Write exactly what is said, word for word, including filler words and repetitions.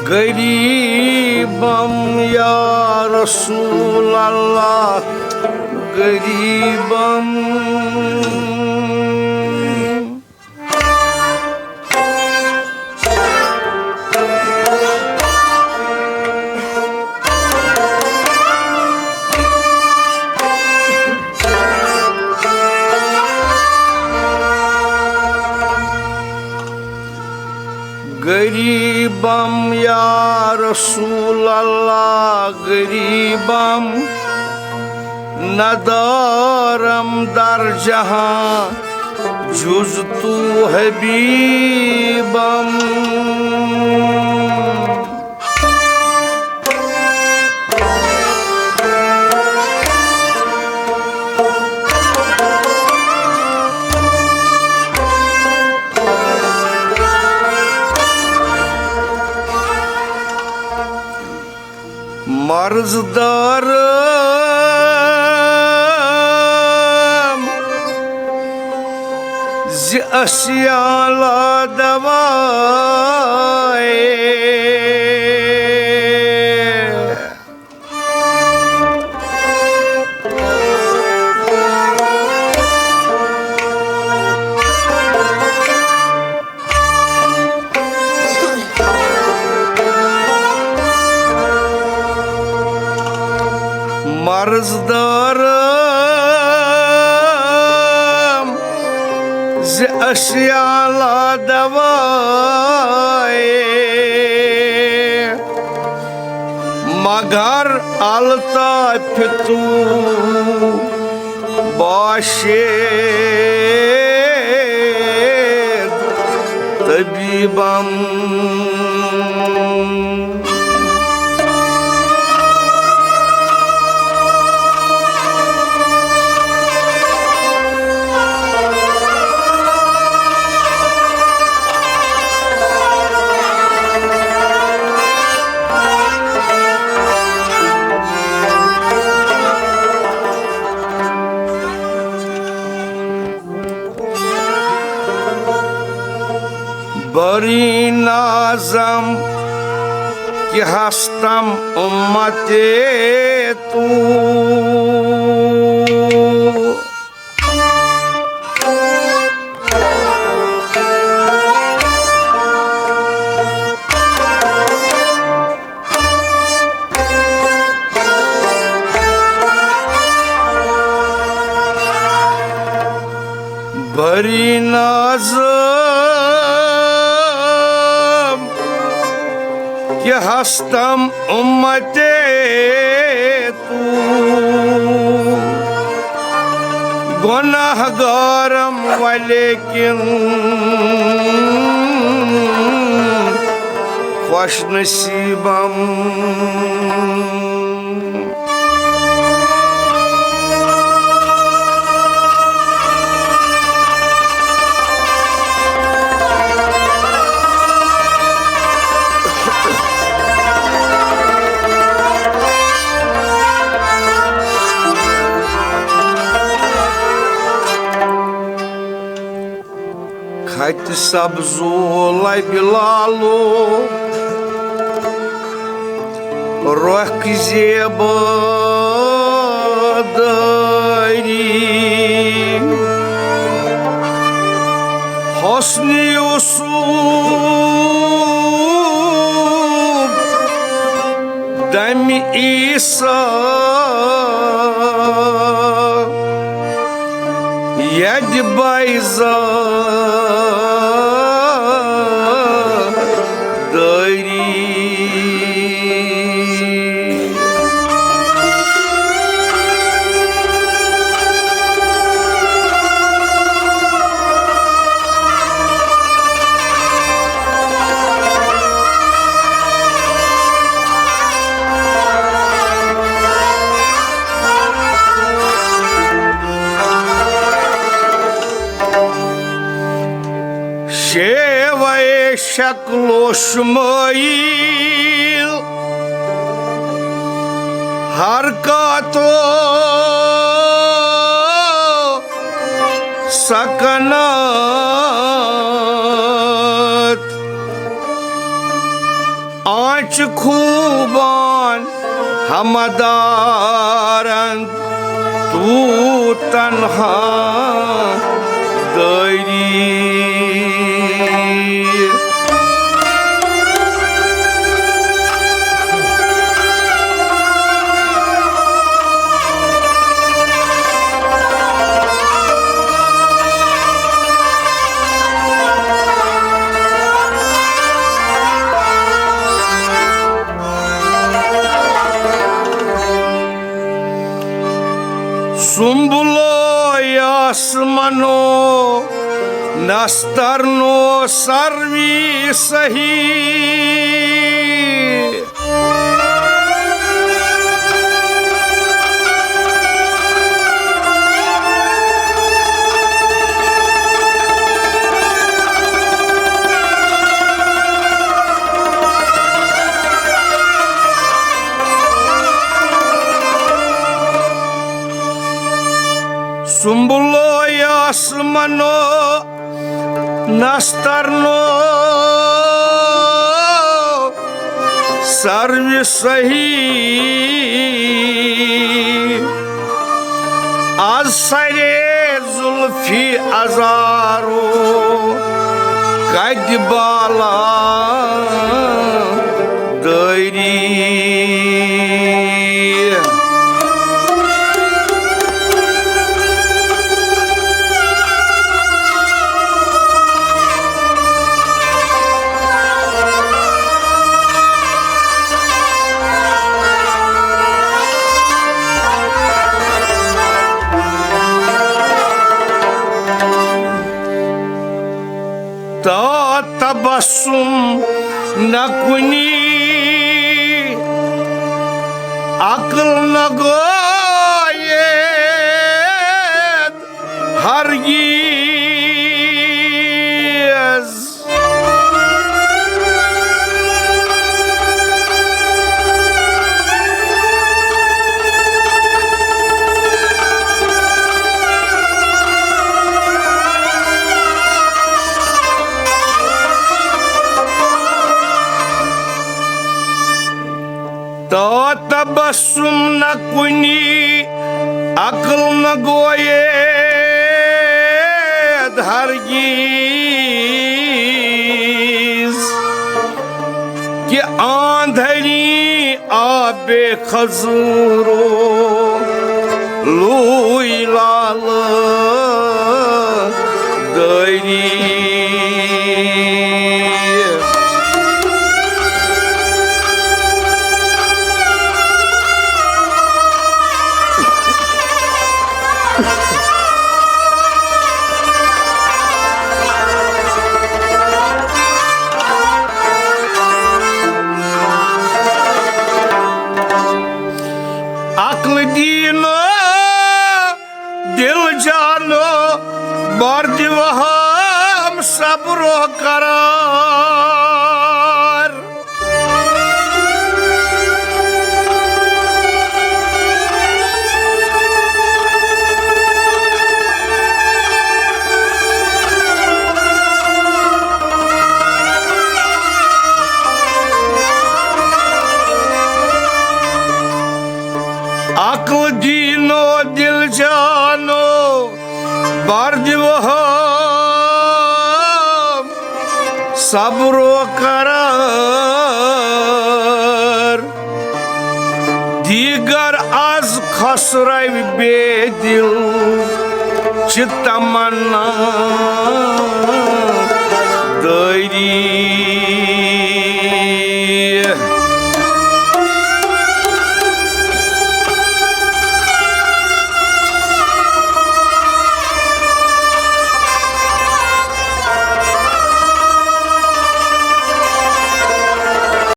غریبم یا رسول اللہ، غریبم۔ غریبم یا رسول اللہ، غریبم، ندارم در جہاں جز تو حبیبم۔ مرض دارم زِ اسیالا دوائے۔ مرض دارم زِ اسیالا دوائے، مگر الطاف تو باشد طبیبم۔ برین اعظم کہ ہستم امت تو۔ برین اعظم کہ ہستم امت تو، گناہ گارم ولیکن خوش نصیبم۔ کھتہِ سبزو لبہِ لالو، رۄخ زیبہ دٲری۔ حسن یوسف دمِ عیسیٰ یدِ بیضا دٲری۔ شیوہ شکل و شمایل، حرکات و سکنات، آن خوبان ہمدارن تو تنہا دٲری۔ سنبلو یاس منو نسترنو سروی صحیح۔ سنبلو یاس منو نسترنو سروِ صحیح۔ از سرے زلفی ازارو کدِ بالا دٲری۔ تا تبسم نہ کُنی، عقل نہ گوید ہرگیز۔ تا تبسم نہ کُنی، عقل نہ گوید ہرگیز، کہ آندھری آب خزورو لوی لال دٲری۔ عقل دینو دل جانو، بر دِ وہم صبر و قرار۔ عقل دینو دل جانو، بر دِ وہم صبر و قرار۔ دیگر از خسرو بے دل چہ تمنا دٲری۔